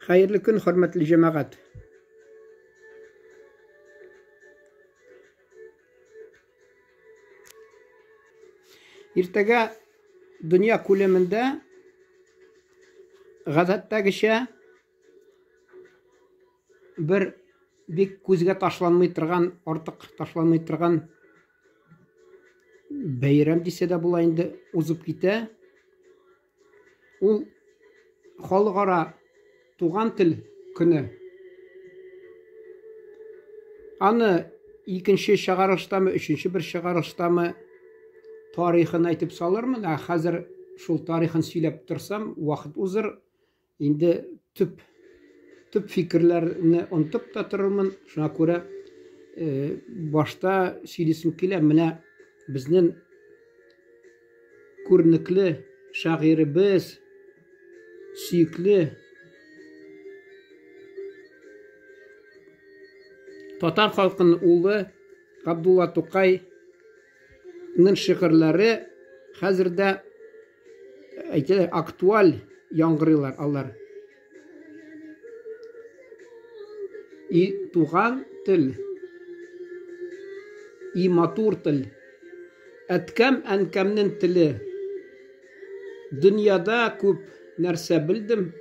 Хәерле көн, хөрмәтле җәмәгать. Иртәгә дөнья күләмендә гадәттәгечә бер бик күзгә ташланмый торган, артык ташланмый торган бәйрәм дисә дә була инде, узып китә. Ул халыкара туган тел көне. Аны икенче чыгарылыштамы, өченче бер чыгарылыштамы тарихын әйтеп салырмын, ә хәзер шул тарихын сөйләп торсам, вакыт узыр. Инде төп төп фикерләрне онытып та торырмын. Шуңа күрә э, башта сөйлисем килә, менә безнең күренекле шагыйребез, сөекле татар халкының улы Габдулла Тукайның шигырьләре хәзер дә әйтәләр, актуаль яңгырыйлар алар. И туган тел, и матур тел, әткәм, әнкәмнең теле. Дөньяда күп нәрсә белдем,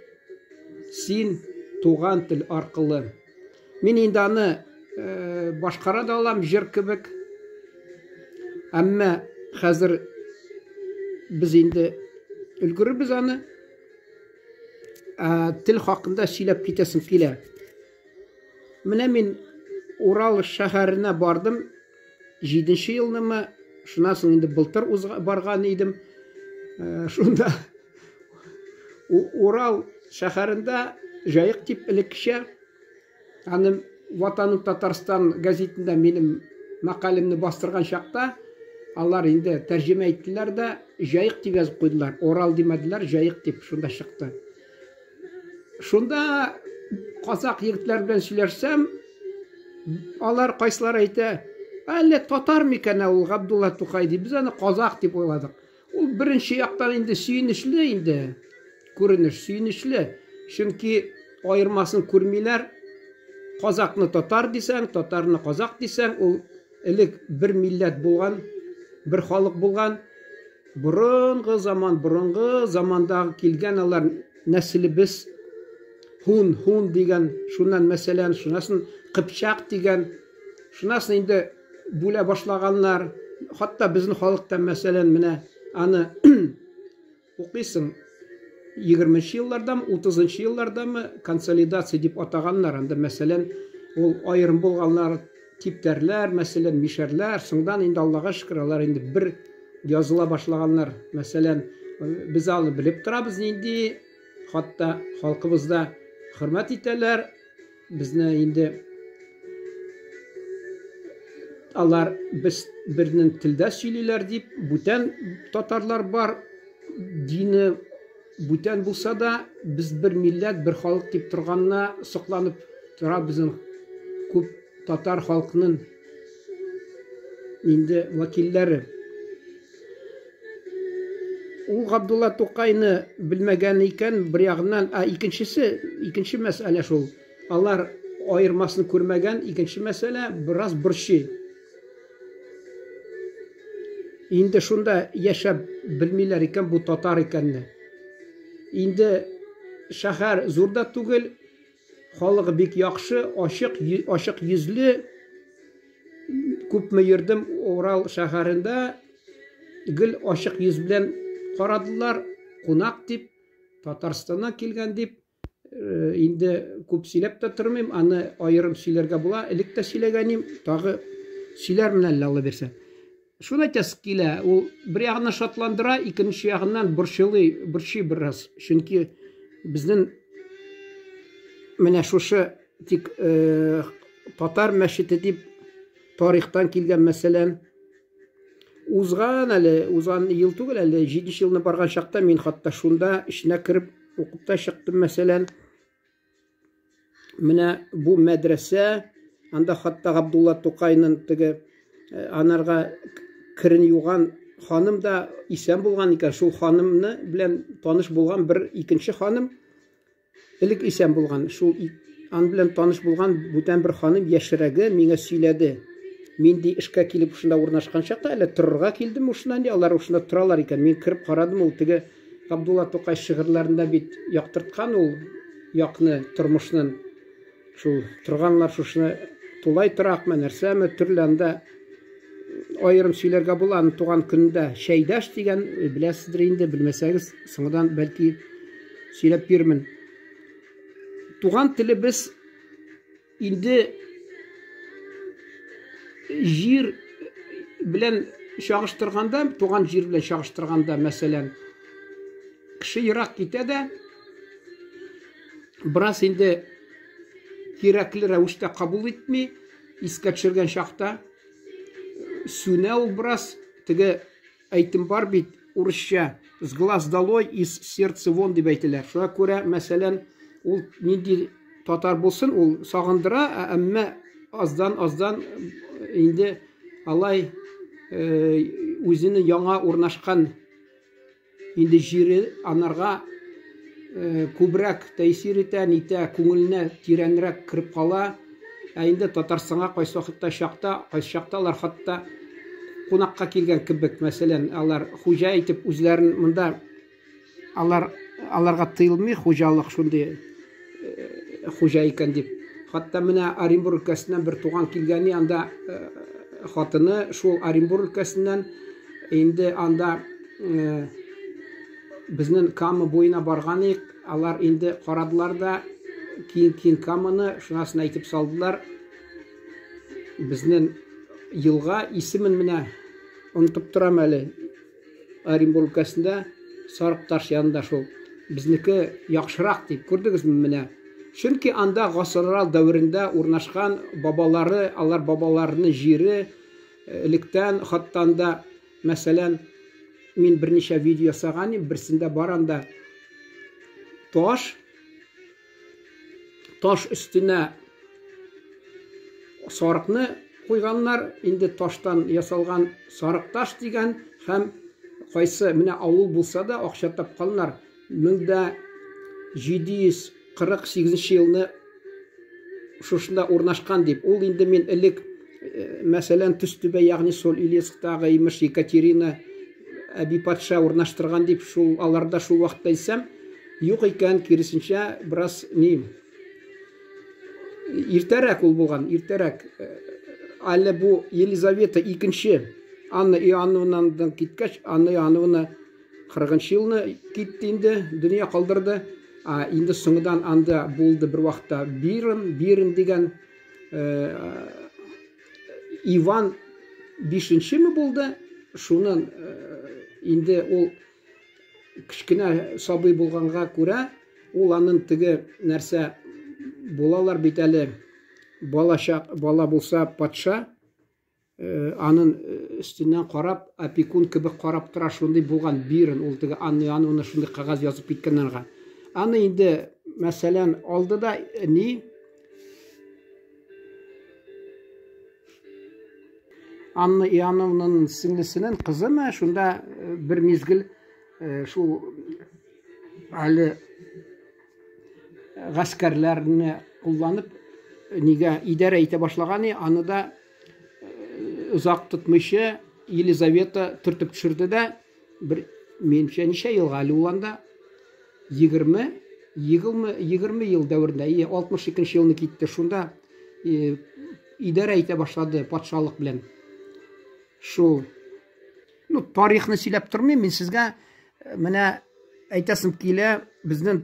син туган тел аркылы. Мин инде аны э, башкара да алам җыр кебек. Әмма хәзер без инде өлгерербез аны. Ә, тел хакында сөйләп китәсем килә. Менә мин Урал шәһәренә бардым. 7 елнымы, шуннан соң инде былтыр барган идем. Э, шунда Урал шәһәрендә Җаек дип элеккечә аны Ватаным Татарстан гәзитендә минем мәкалемне бастырган чакта алар инде тәрҗемә иттеләр дә Җаек дип язып куйдылар. Урал димәделәр, Җаек дип шунда чыкты. Шунда казак егетләр белән сөйләшсәм, алар кайсылар әйтә, әллә татар микән ул Габдулла Тукай ди, без аны казак дип уйладык. Ул беренче яктан инде сөенечле инде күренеш, сөенечле. Чөнки аермасын күрмиләр. Казакны татар дисәң, татарны казак дисәң, ул элек бер милләт булган, бер халык булган. Борынгы заман, борынгы заманда килгән алар нәселебез хун, хун дигән, шуннан мәсәлән, шуннан кыпчак дигән. Шуннан инде бүлә башлаганнар. Хатта безнең халыкта, мәсәлән, менә аны укыйсың, 20 еллардамы, 30 еллардамы консолидация дип атаганнар. Анда, мәсәлән, ул аерым булганнар, типтәрләр, мәсәлән, мишәрләр, соңдан инде Аллага шөкер, алар инде бер языла башлаганнар. Мәсәлән, без аны белеп торабыз нинди, хатта халкыбызда хөрмәт итәләр. Безне инде алар без бернең телдә сөйлиләр дип, бүтән татарлар бар, дине бүтән булса да, без бер милләт, бер халык дип торганына сокланып тора безнең күп татар халкының инде вәкилләре. Ул Габдулла Тукайны белмәгән икән, бер ягыннан, ә икенчесе, икенче мәсьәлә шул. Алар аермасын күрмәгән, икенче мәсьәлә бераз борчый. Инде шунда яшәп белмиләр икән бу татар икәнне. Инде шәһәр зур да түгел, халыгы бик яхшы, ачык, ачык йөзле. Күпме йөрдем Урал шәһәрендә, гел ачык йөз белән карадылар, кунак дип, Татарстаннан килгән дип. Э, инде күп сөйләп тә тормыйм, аны аерым сөйләргә була. Элек тә сөйләгәнем, тагы сөйләрмен әллә Алла бирсә. Шуны әйтәсе килә, ул бер ягыннан шатландыра, икенче ягыннан борчылый, борчый бераз. Чөнки безнең менә шушы тик э, татар мәчете дип тарихтан килгән мәсәлән, узган әле, узган ел түгел әле, 7 елны барган чакта мин хатта шунда эченә кереп укып та чыктым, мәсәлән. Менә бу мәдрәсә, анда хатта Габдулла Тукайның теге э, анарга керен юган ханым да исән булган икән. Шул ханымны белән таныш булган бер икенче ханым. Элек исән булган, шул ан белән таныш булган бүтән бер ханым яшьрәге миңа сөйләде. Мин ди эшкә килеп шунда урнашкан чакта, әллә торырга килдем шунда, ди, алар шунда торалар икән. Мин кереп карадым, ул теге Габдулла Тукай шигырьләрендә бит яктырткан ул якны, тормышнын. Шул торганнар шушыны тулай торакмы, нәрсәме, төрле анда аерым сөйләргә була. Аның туган көнендә Шәйдәш дигән, беләсездер инде, белмәсәгез, соңыдан бәлки сөйләп бирмен. Туган телебез инде җир белән чагыштырганда, туган җир белән чагыштырганда, мәсәлән, кеше ерак китә дә, бераз инде кирәкле рәвештә кабул итми, искә төшергән чакта сүнә ул бераз. Теге әйтем бар бит, урысча, с глаз долой, из сердца вон дип әйтәләр. Шуңа күрә, мәсәлән, ул нинди татар булсын, ул сагындыра, әмма аздан-аздан инде алай үзенең яңа урнашкан Инде җире анарга күбрәк тәэсир итә, нитә, күңеленә тирәнрәк кереп кала. Ә инде Татарстанга кайсы вакытта чакта, кайсы чакта алар хатта кунакка килгән кебек, мәсәлән, алар хуҗа итеп үзләрен монда алар аларга тыелмый хуҗалык шундый хуҗа икән дип. Хатта менә Оренбург өлкәсеннән бер туган килгән, анда хатыны шул Оренбург өлкәсеннән. Инде анда безнең Кама буена барган идек. Алар инде карадылар да киң-киң Каманы, шунасын әйтеп салдылар. Безнең елга исемен менә онытып торам әле. Оренбург өлкәсендә Сарыкташ янында шул. Безнеке яхшырак дип күрдегезме менә? Чөнки анда гасырлар дәверендә урнашкан бабалары, алар бабаларының җире, Электән, хатта анда, мәсәлән, мин берничә видео ясаган идем, берсендә бар анда таш, таш өстенә сарыкны куйганнар, инде таштан ясалган сарык таш дигән һәм кайсы менә авыл булса да акча тапканнар. 1748 елны шушында урнашкан дип. Ул инде мин элек, мәсәлән, Төстүбә, ягъни Соль-Илецктагы имеш Екатерина әби патша урнаштырган дип, шул аларда шул вакытта әйтсәм, юк икән, киресенчә, бераз ни иртәрәк ул булган, иртәрәк. Әле бу Елизавета икенче Анна Иоанновнадан киткәч, Анна Иоанновна 40 елны китте инде, дөнья калдырды. А инде соңыдан анда булды бер вакытта Бирон, Бирон дигән Иван бишенчеме булды? Шунын инде ул кечкенә сабый булганга күрә, ул анын теге нәрсә булалар бит әле балачак, бала булса патша, Анын өстеннән карап, опекун кебек карап тора, шундый булган Бирон, ул теге Анна Иоанновна шундый кәгазь язып киткән анга. Аны инде, мәсәлән, алды да ни Анна Иоанновнаның сеңлесенең кызымы, шунда бер мизгел шул әле гаскәрләрне кулланып нигә идарә итә башлаган, аны да озак тотмыйча Елизавета төртеп төшерде дә, бер минемчә ничә елга әле ул анда 20 20 20 ел дәверендә, 62 елны китте. Шунда идарә итә башлады патшалык белән. Шул. Ну, тарихны сөйләп тормыйм, мин сезгә менә әйтәсем килә, безнең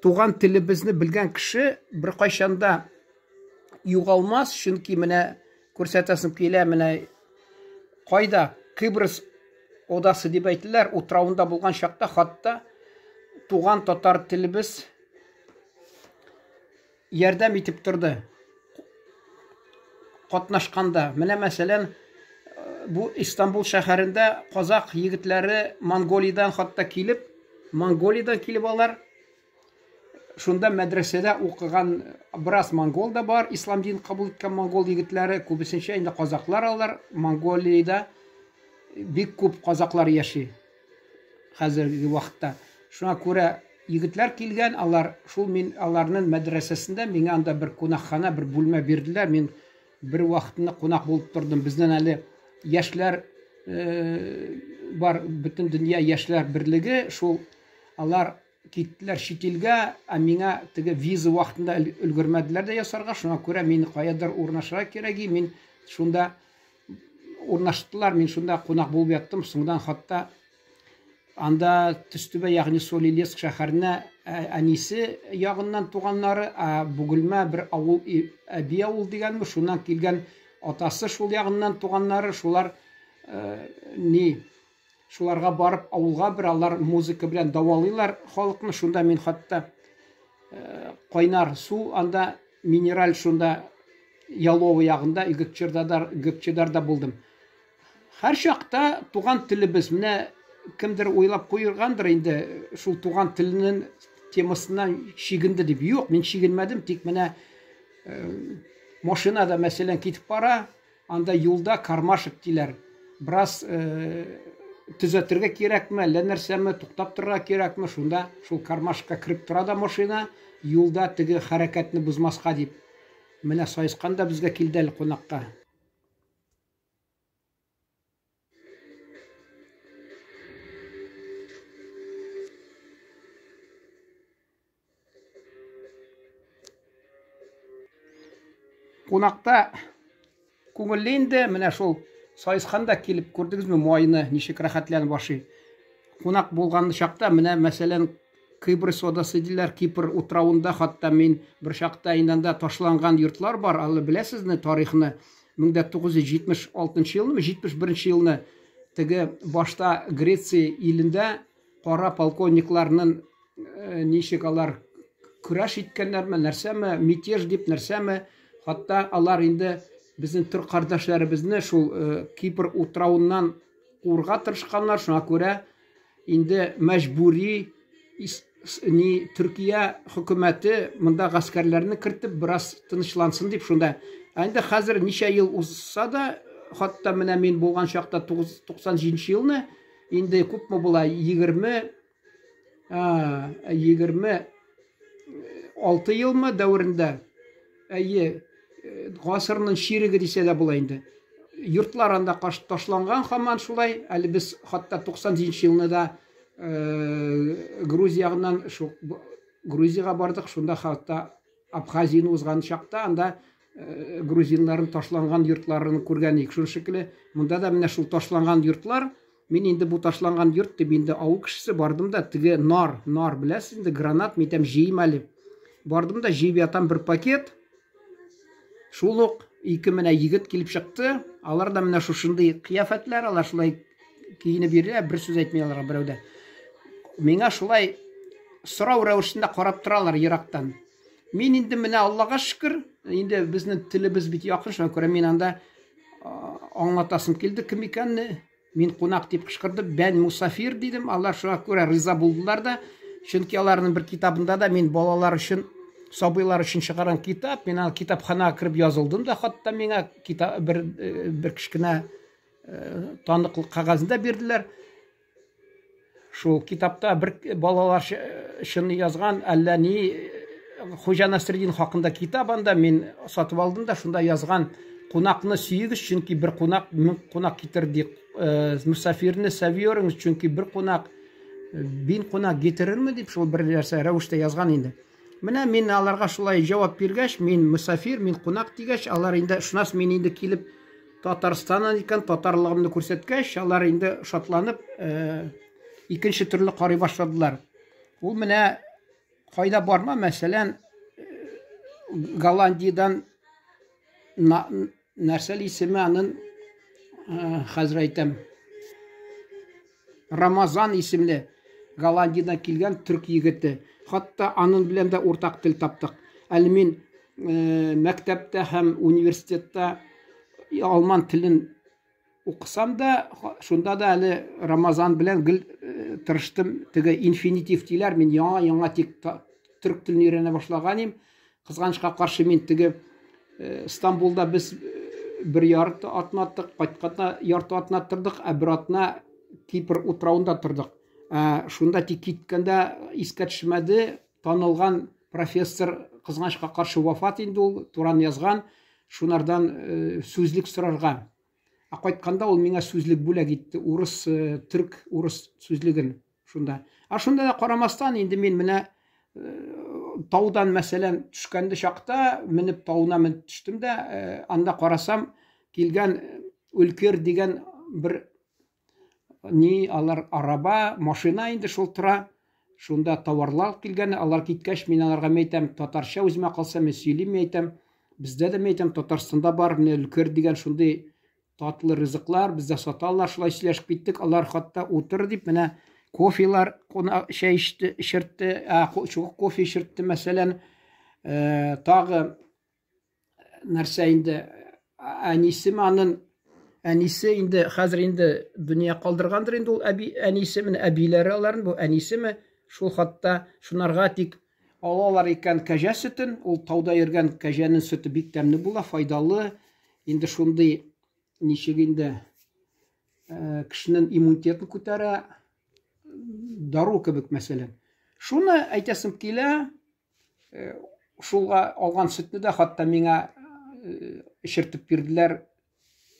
туган телебезне белгән кеше беркайчан да югалмас, чөнки менә күрсәтәсем килә, менә кайда Кыбрыс одасы дип әйтеләр, утравында булган чакта хатта туган татар телебез ярдәм итеп торды. Катнашканда, менә мәсәлән, бу Истанбул шәһәрендә казак егетләре Монголиядән хатта килеп, Монголиядән килеп алар Шунда мәдрәсәдә укыган бераз монгол да бар, ислам динен кабул иткән монгол егетләре, күбесенчә инде казаклар алар. Монголиядә бик күп казаклар яши хәзерге вакытта. Шуңа күрә егетләр килгән, алар шул мин аларның мәдрәсәсендә миңа анда бер кунакхана, бер бүлмә бирделәр. Мин бер вакытны кунак булып тордым. Безнең әле яшьләр бар, бөтен дөнья яшьләр берлеге, шул алар киттеләр чит илгә, ә миңа теге виза вакытында өлгермәделәр дә ясарга, шуңа күрә мин каядыр урнашырга кирәк, мин шунда урнаштылар, мин шунда кунак булып яттым. Соңдан хатта анда Төстүбә, ягъни Солилецк шәһәренә әнисе ягыннан туганнары, ә Бугелмә бер авыл, әби авыл дигәнме, шуннан килгән атасы шул ягыннан туганнары, шулар ни шуларга барып авылга бер алар музыка белән дәвалыйлар халыкны. Шунда мин хатта кайнар су анда минераль шунда Ялова ягында Гөкчедарда булдым. Һәр чакта туган телебез, менә кемдер уйлап куйгандыр инде, шул туган теленең темасыннан чигенде дип. Юк, мин чигенмәдем, тик менә машинада, мәсәлән, китеп бара, анда юлда кармашек диләр. Бераз төзәтергә кирәкме, әллә нәрсәме, туктап торырга кирәкме, шунда шул кармашка кереп тора да машина, юлда теге хәрәкәтне бозмаска дип. Менә Саескан да безгә килде әле кунакка. Кунакта күңелле инде, менә шул Саескан да килеп күрдегезме майны ничек рәхәтләнеп ашый. Кунак булган чакта менә мәсәлән Кыйбрыс адасы диләр, Кипр утравында хатта мин бер чакта инде анда ташланган йортлар бар, алы беләсезме тарихны? 1976 елнымы, 71 елны теге башта Греция илендә кара полковникларның ничек алар көрәш иткәннәрме, нәрсәме, мятеж дип нәрсәме, хатта алар инде безнең төрк кардәшләребезне шул Кипр утравыннан куырга тырышканнар, шуңа күрә инде мәҗбүри ни Төркия хөкүмәте монда гаскәрләрне кертеп бераз тынычлансын дип шунда. Ә инде хәзер ничә ел узса да, хатта менә мин булган чакта 97 елны, инде күпме була, 20 26 елмы дәверендә, әйе, гасырның чиреге дисә дә була инде. Йортлар анда ташланган һаман шулай. Әле без хатта 97 елны да Грузия ягыннан шул Грузиягә бардык, шунда хатта Абхазияне узган чакта анда грузиннарның ташланган йортларын күргән идек. Шул шикелле монда да менә шул ташланган йортлар. Мин инде бу ташланган йорт дип инде авыл кешесе бардым да теге нар, нар беләсез инде, гранат, мин әйтәм, җыйм әле. Бардым да җыеп ятам бер пакет. Шул ук ике менә егет килеп чыкты. Алар да менә шушындый кыяфәтләр, алар шулай киенеп йөриләр, бер сүз әйтми аларга берәү дә. Миңа шулай сорау рәвешендә карап торалар ерактан. Мин инде менә Аллага шөкер, инде безнең телебез бит якын, шуңа күрә мин анда аңлатасым килде кем икәнне. Мин кунак дип кычкырдым, бән мусафир дидем. Алар шуңа күрә риза булдылар да. Чөнки аларның бер китабында да мин балалар өчен, сабыйлар өчен чыгарган китап, мин аны китапханага кереп язылдым да, хатта миңа китап бер бер кечкенә таныклык кәгазен дә бирделәр. Шул китапта бер балалар өчен язган әллә ни Хуҗа Насретдин хакында китап анда мин сатып алдым да, шунда язган кунакны сөегез, чөнки бер кунак мең кунак китерде. Мусафирны сәвиyorыңыз, чөнки бер кунак бин кунак гетерерме дип шул бер нәрсә рәвештә язган инде. Менә мин аларга шулай җавап биргәч, мин мусафир, мин кунак дигәч, алар инде шуннан мин инде килеп Татарстаннан икән, татарлыгымны күрсәткәч, алар инде шатланып, икенче төрле карый башладылар. Ул менә кайда барма, мәсәлән, Голландиядән нәрсә исеме аның, хәзер әйтәм. Рамазан исемле Голландиядән килгән төрк егете. Хатта аның белән дә уртак тел таптык. Әле мин мәктәптә һәм университетта алман телен укысам да, шунда да әле Рамазан белән гел тырыштым. Теге инфинитив диләр, мин яңа-яңа тик төрк телен өйрәнә башлаган идем. Кызганычка каршы мин теге Стамбулда без бер ярты атна тордык, кайтканда ярты атна тордык, ә бер атна Кипр утравында тордык. Шунда тик киткәндә искә төшмәде, танылган профессор, кызганычка каршы, вафат инде ул, Туран язган, шунардан сүзлек сорарга. Ә кайтканда ул миңа сүзлек бүләк итте, урыс, төрк, урыс сүзлеген шунда. Ә шунда да карамастан, инде мин менә таудан, мәсәлән, төшкәндә чакта, менеп тауына менеп төштем дә, анда карасам, килгән Үлкер дигән бер ни алар араба, машина инде шул тора. Шунда товарлар килгән, алар киткәч, мин аларга әйтәм, татарча үземә калса, мин сөйлим, әйтәм. Бездә дә, әйтәм, Татарстанда бар, менә Өлкер дигән шундый татлы ризыклар, бездә саталар, шулай сөйләшеп киттек. Алар хатта утыр дип, менә кофелар чәй эчте, эчертте, кофе эчертте, мәсәлән, тагы нәрсә инде, әнисеме анын, әнисе инде хәзер инде дөнья калдыргандыр инде ул әби, әнисе, менә әбиләре аларның, бу әнисеме, шул хатта шунарга тик алалар икән кәҗә сөтен, ул тауда йөргән кәҗәнең сөте бик тәмле була, файдалы, инде шундый ничек инде кешенең иммунитетын күтәрә, дару кебек, мәсәлән. Шуны әйтәсем килә, шулга алган сөтне дә хатта миңа эчертеп бирделәр,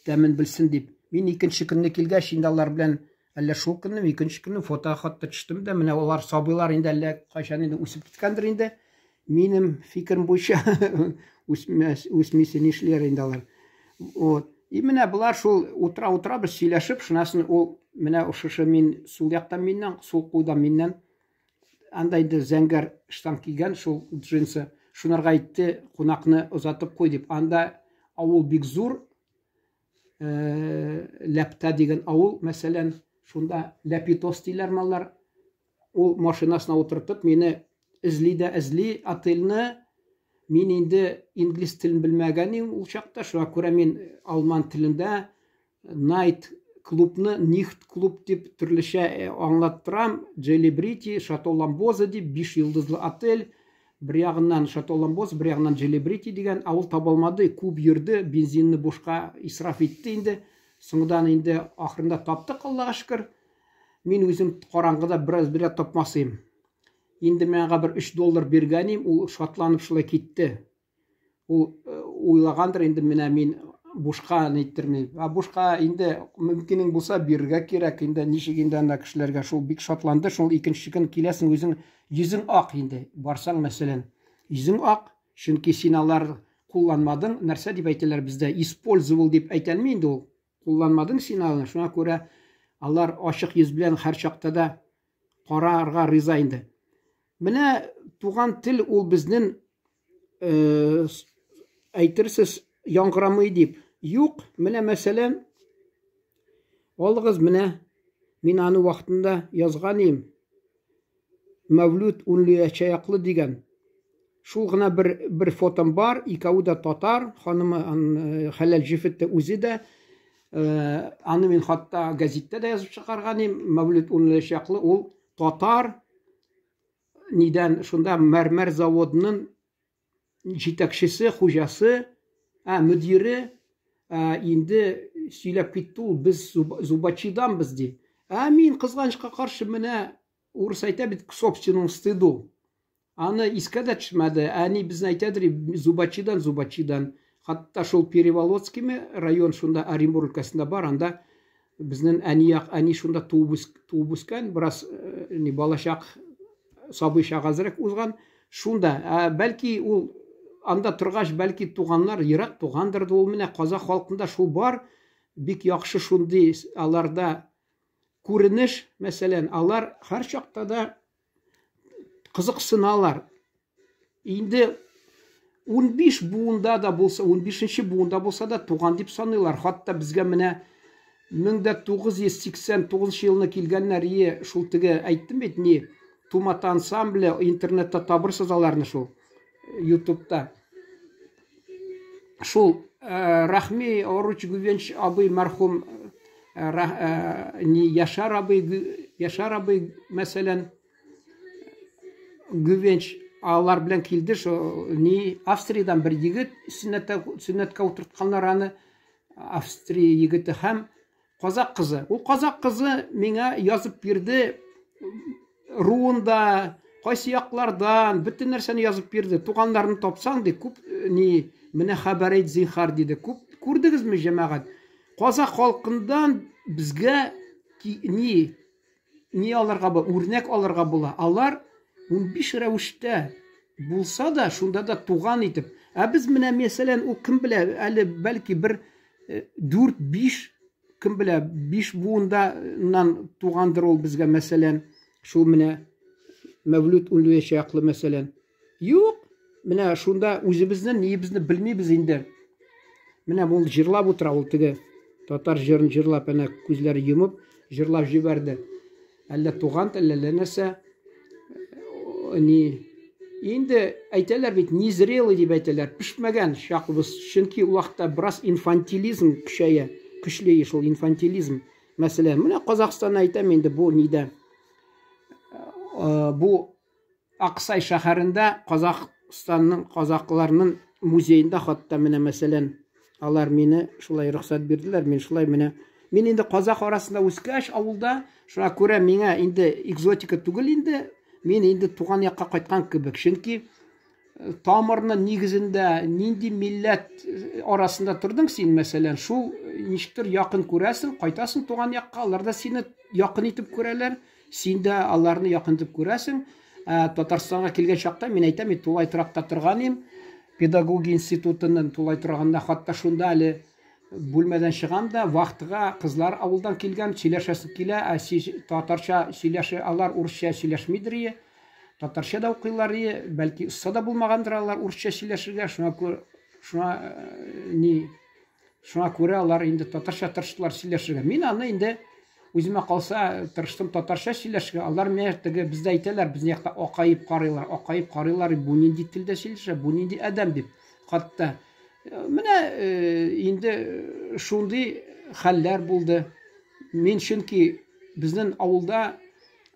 тәмен белсен дип. Мин икенче көнне килгәч, инде алар белән әллә шул көнне, икенче көнне фото хатта төштем дә, менә алар сабыйлар инде әллә кайчан инде үсеп киткәндер инде. Минем фикерем буенча үсмәс, үсмисе нишләр инде алар. Вот. И менә болар шул утыра-утыра без сөйләшеп, шунасын ул менә шушы мин сул яктан миннән, сул кулдан миннән. Анда инде зәңгәр штан кигән, шул джинсы. Шунарга әйтте, кунакны озатып куй дип. Анда авыл бик зур, Ләптә дигән авыл, мәсәлән, шунда Ләпитос диләр маллар. Ул машинасына утыртып, мине эзли дә эзли отельне. Мин инде инглиз телен белмәгән идем ул чакта, шуңа күрә мин алман телендә найт клубны нихт клуб дип төрлечә аңлаттырам. Джелибрити, Шато Ламбоза дип, 5 йолдызлы отель. Бер ягыннан Шато Ламбоз, бер ягыннан Джелибрити дигән авыл таба алмады, күп йөрде, бензинны бушка исраф итте инде. Соңдан инде ахырында таптык, Аллага шөкер. Мин үзем караңгыда бераз бераз тапмас идем. Инде миңа бер 3 доллар биргән идем, ул шатланып шулай китте. Ул уйлагандыр инде, менә мин бушка ниттермим. Ә бушка инде мөмкинең булса бирергә кирәк инде, ничек инде анда кешеләргә шул бик шатланды. Шул икенче көн киләсең, үзең йөзең ак инде. Барсаң, мәсәлән, йөзең ак, чөнки син алар кулланмадың. Нәрсә дип әйтәләр бездә? Использовал дип әйтәлми инде ул. Кулланмадың син аны, шуңа күрә алар ачык йөз белән һәр чакта да карарга риза инде. Менә туган тел ул безнең әйтерсез яңгырамый дип. Юк, менә мәсәлән, алыгыз менә мин аны вакытында язган идем. Мәвлүд Унлиячаяклы дигән. Шул гына бер фотом бар, икәүе дә татар, ханымы хәләл җефет тә үзе дә. Аны мин хатта гәзиттә дә язып чыгарган идем. Мәвлүд Унлиячаяклы ул татар нидән шунда мәрмәр заводының җитәкчесе, хуҗасы, мөдире, инде сөйләп китте ул, без Зубачиданбыз ди. Ә мин кызганычка каршы менә урыс әйтә бит к собственному стыду. Аны искә дә төшмәде. Әни безне әйтәдер, Зубачидан, Зубачидан. Хатта шул Переволоцкийме район шунда Оренбург өлкәсендә бар, анда безнең әни як, әни шунда туып үскән, бераз ни балачак, сабый чак әзрәк узган. Шунда, бәлки ул анда торгач, бәлки туганнар ерак тугандыр да ул менә казах халкында шул бар, бик яхшы шундый аларда күренеш, мәсәлән, алар һәр чакта да кызыксыналар. Инде 15 буында да булса, 15 буында булса да туган дип саныйлар. Хатта безгә менә 1989 елны килгәннәр, ие, шул теге әйттем бит, ни, Тумата ансамбле, интернетта табырсыз аларны шул, ютубта. Шул Рахми Оруч Гүвенч абый мәрхүм, ни Яшар абый, Яшар абый, мәсәлән, Гүвенч алар белән килде, шул ни Австриядән бер егет сөннәткә утыртканнар аны, Австрия егете һәм казак кызы. Ул казак кызы миңа язып бирде. Руында, кайсы яклардан, бөтен нәрсәне язып бирде. Туганнарны тапсаң, ди, күп ни, менә хәбәр әйт, зинхар, диде. Күп күрдегезме, җәмәгать? Казах халкыннан безгә ни ни алырга була, үрнәк алырга була. Алар 15 рәвештә булса да, шунда да туган итеп. Ә без менә, мәсәлән, ул кем белә, әле бәлки бер 4-5 кем белә, 5 буыннан тугандыр ул безгә, мәсәлән, шул менә Мәвлүд Үлүячаклы, мәсәлән. Юк, менә шунда үзебезнең ниебезне белмибез инде. Менә ул җырлап утыра, ул теге татар җырын җырлап, әнә күзләре йомып җырлап җибәрде. Әллә туган тел, әллә нәрсә. Ни инде әйтәләр бит, незрелый дип әйтәләр, пешмәгән чакыбыз. Чөнки ул вакытта бераз инфантилизм көчәя, көчле шул инфантилизм. Мәсәлән, менә Казахстанны әйтәм инде бу нидә. Бу Аксай шәһәрендә Казахстанның, казакъларның музеенда хатта менә мәсәлән, алар мине шулай рөхсәт бирделәр, мин шулай менә мин инде казах арасында үскәч авылда, шуңа күрә миңа инде экзотика түгел инде, мин инде туган якка кайткан кебек. Чөнки э, тамырның нигезендә нинди милләт э, арасында тордың син, мәсәлән, шул э, ничектер якын күрәсең, кайтасың туган якка, алар да сине якын итеп күрәләр. Син дә аларны якын итеп күрәсең. Ә Татарстанга килгән чакта мин әйтәм, мин тулай торакта торган идем. Педагогия институтының тулай торагында хатта шунда әле бүлмәдән чыгам да, вахтага кызлар авылдан килгән, сөйләшәсе килә, ә татарча сөйләшә, алар урысча сөйләшмидер ие. Татарча да укыйлар ие, бәлки оста да булмагандыр алар урысча сөйләшергә, шуңа күрә шуңа э, ни Шуңа күрә алар инде татарча тырыштылар сөйләшергә. Мин аны инде үземә калса тырыштым татарча сөйләшергә. Алар менә теге бездә әйтәләр, безнең якта акаеп карыйлар, акаеп карыйлар, бу нинди телдә сөйләшә, бу нинди адәм дип. Хатта э, менә э, инде шундый хәлләр булды. Мин чөнки безнең авылда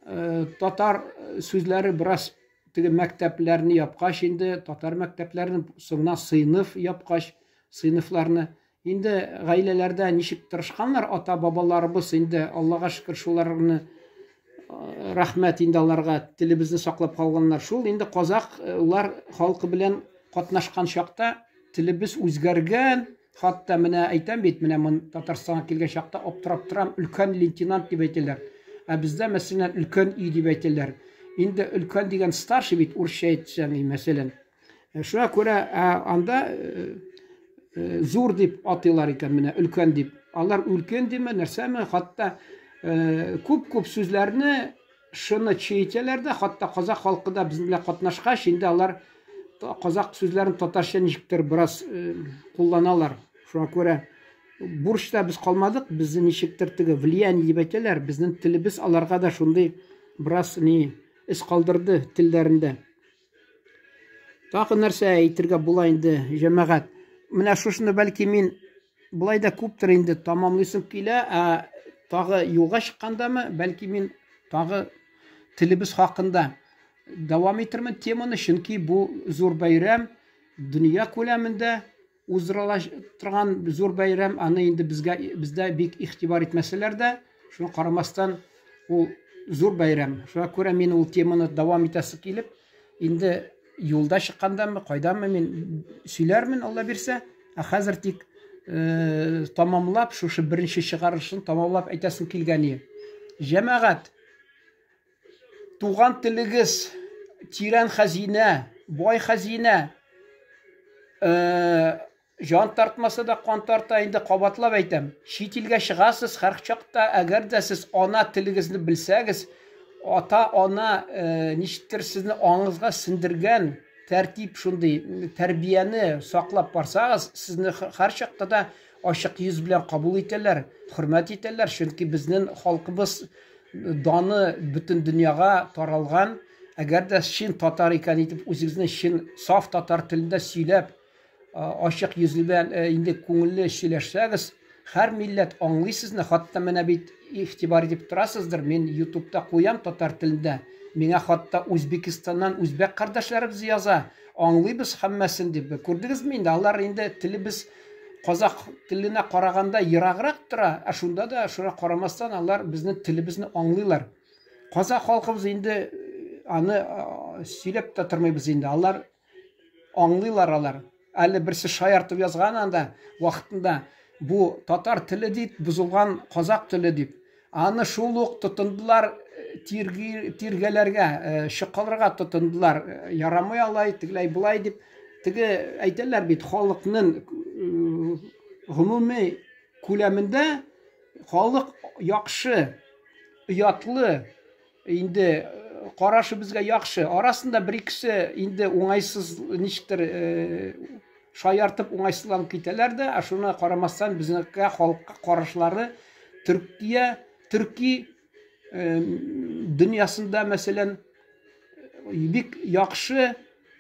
э, татар сүзләре бераз теге мәктәпләрне япкач инде, татар мәктәпләрен соңыннан сыйныф япкач, сыйныфларны инде гаиләләрдә ничек тырышканнар ата-бабаларыбыз инде, Аллага шөкер, шуларны э, рәхмәт инде аларга, телебезне саклап калганнар. Шул инде казахлар халкы белән катнашкан чакта телебез үзгәргән. Хатта менә әйтәм бит, менә мон Татарстанга килгән чакта аптырап торам, өлкән лейтенант дип әйтәләр. Ә бездә, мәсәлән, өлкән өй дип әйтәләр. Инде өлкән дигән старший бит, урысча әйтсәң, мәсәлән. Э, шуңа күрә анда э, э, зур дип атыйлар икән менә, өлкән дип. Алар үлкен диме, нәрсәме, хатта күп-күп сүзләрне шыны че итәләр дә, хатта казах халкы да безнең белән катнашкач, инде алар казах сүзләрен татарча ничектер бераз кулланалар. Шуңа күрә бурычта без калмадык, безне ничектер теге влияние дип әйтәләр, безнең телебез аларга да шундый бераз ни эз калдырды телләрендә. Тагы нәрсә әйтергә була инде, җәмәгать? Менә шушыны бәлки мин болай да күптер инде тамамлыйсым килә, ә тагы юлга чыккандамы, бәлки мин тагы телебез хакында дәвам итермен теманы, чөнки бу зур бәйрәм дөнья күләмендә уздырыла торган зур бәйрәм, аны инде безгә бездә бик игътибар итмәсәләр дә, шуңа карамастан ул зур бәйрәм. Шуңа күрә мин ул теманы дәвам итәсе килеп, инде юлда чыккандамы, кайдамы мин сөйләрмен, Алла бирсә. Ә хәзер тик э, тамамлап, шушы беренче чыгарылышын тамамлап әйтәсем килгән иде. Җәмәгать, туган телегез тирән хәзинә, бай хәзинә. Э, җан тартмаса да кан тарта, инде кабатлап әйтәм. Чит илгә чыгасыз, һәр чакта, әгәр дә сез ана телегезне белсәгез, ата-ана э, ничектер сезне аңыгызга сеңдергән тәртип шундый тәрбияне саклап барсагыз, сезне һәр чакта да ачык йөз белән кабул итәләр, хөрмәт итәләр, чөнки безнең халкыбыз даны бөтен дөньяга таралган. Әгәр дә чын татар икән итеп үзегезне чын саф татар телендә сөйләп, ачык йөзле белән инде күңелле сөйләшсәгез, һәр милләт аңлый сезне. Хатта менә бит игътибар итеп торасыздыр, мин ютубта куям татар телендә. Миңа хатта Үзбекстаннан үзбәк кардәшләребез яза, аңлыйбыз һәммәсен дип. Күрдегезме инде, алар инде телебез казах теленә караганда ераграк тора, ә шунда да шуңа карамастан алар безнең телебезне аңлыйлар. Казах халкыбыз инде аны сөйләп тә тормыйбыз инде. Алар аңлыйлар алар. Әле берсе шаяртып язган анда вакытында бу татар теле дип, бозылган казак теле дип. Аны шул ук тотындылар тирги, тиргәләргә, чокаларга тотындылар. Ярамый алай, тегеләй болай дип. Теге әйтәләр бит, халыкның гомуми күләмендә халык яхшы, оятлы, инде карашы безгә яхшы. Арасында бер икесе инде уңайсыз ничектер шаяртып уңайсызланып китәләр дә, ә шуны карамастан безнекә халыкка карашлары Төркия, төрки дөньясында, мәсәлән, бик яхшы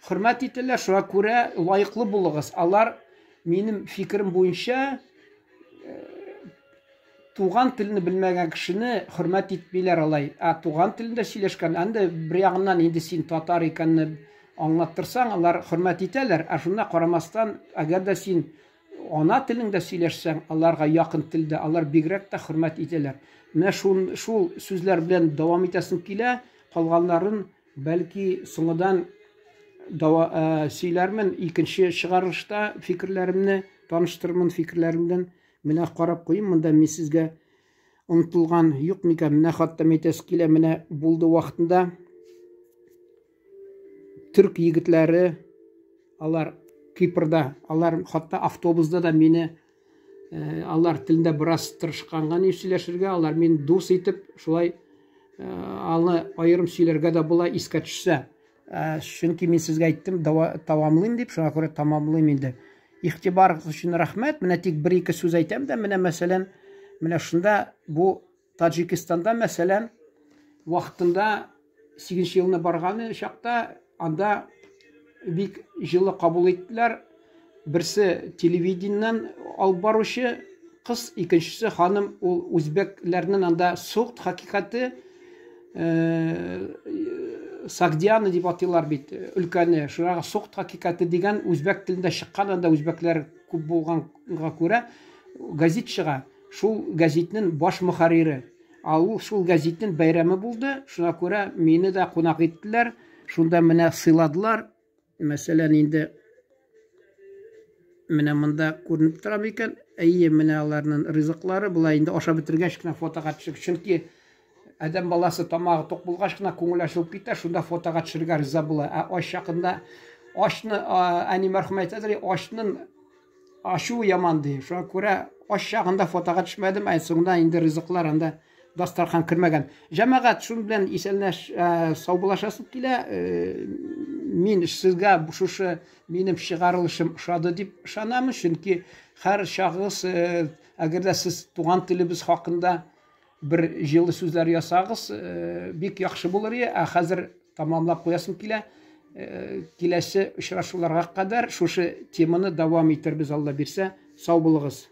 хөрмәт ителә, шуңа күрә лаеклы булыгыз. Алар минем фикерем буенча туган телне белмәгән кешене хөрмәт итмиләр алай. Ә туган телендә сөйләшкән, анда бер ягыннан инде син татар икәнне аңлаттырсаң, алар хөрмәт итәләр. Ә шуна карамастан, әгәр дә син ана телеңдә сөйләшсәң, аларга якын телдә, алар бигрәк тә хөрмәт итәләр. Менә шул, шул сүзләр белән дәвам итәсем килә. Калганнарын бәлки соңыдан дава, сөйләрмен, икенче чыгарылышта фикерләремне таныштырырмын фикерләрем белән. Менә карап куйым, монда мин сезгә онытылган юк микән? Менә хатта әйтәсе килә, менә булды вакытында төрк егетләре, алар Кипрда, алар хатта автобусда да мине алар телендә бераз тырышканга ни сөйләшергә, алар мине дус итеп, шулай аны аерым сөйләргә дә була искә төшсә. Чөнки мин сезгә әйттем, тәмамлыйм дип, шуңа күрә тәмамлыйм инде. Игътибарыгыз өчен рәхмәт. Менә тик бер-ике сүз әйтәм дә, менә мәсәлән, менә шунда бу Таҗикстанда, мәсәлән, вакытында 8 елны барган чакта анда бик җылы кабул иттеләр. Берсе телевидениедән алып баручы кыз, икенчесе ханым, ул үзбәкләрнең анда Сугд хакыйкате Сагдиана дип атыйлар бит өлкәне. Шуңа Сугд хакыйкате дигән үзбәк телендә чыккан, анда үзбәкләр күп булганга күрә газет чыга. Шул гәзитнең баш мөхәррире. Ә ул шул гәзитнең бәйрәме булды, шуңа күрә мине дә кунак иттеләр. Шунда менә сыйладылар. Мәсәлән, инде менә монда күренеп тора микән? Әйе, менә аларның ризыклары. Болай инде ашап бетергәч кенә фотога төшеп, чөнки адәм баласы тамагы тук булгач кына күңел ачылып китә, шунда фотога төшергә риза була. Ә ач чакында ашны әни мәрхүм әйтәдер, ашның Ачуы яман, ди. Шуңа күрә ач чагында фотога төшмәдем, ә соңында инде ризыклар анда дастархан кермәгән. Җәмәгать, шуның белән исәнләш, саубуллашасым килә. Мин сезгә шушы минем чыгарылышым ошады дип ышанамын, чөнки һәр чагыгыз, әгәр дә сез туган телебез хакында бер җылы сүзләр ясагыз, бик яхшы булыр иде. Ә хәзер тамамлап куясым килә. Киләсе очрашуларга кадәр шушы теманы дәвам итербез, Алла бирсә. Сау булыгыз.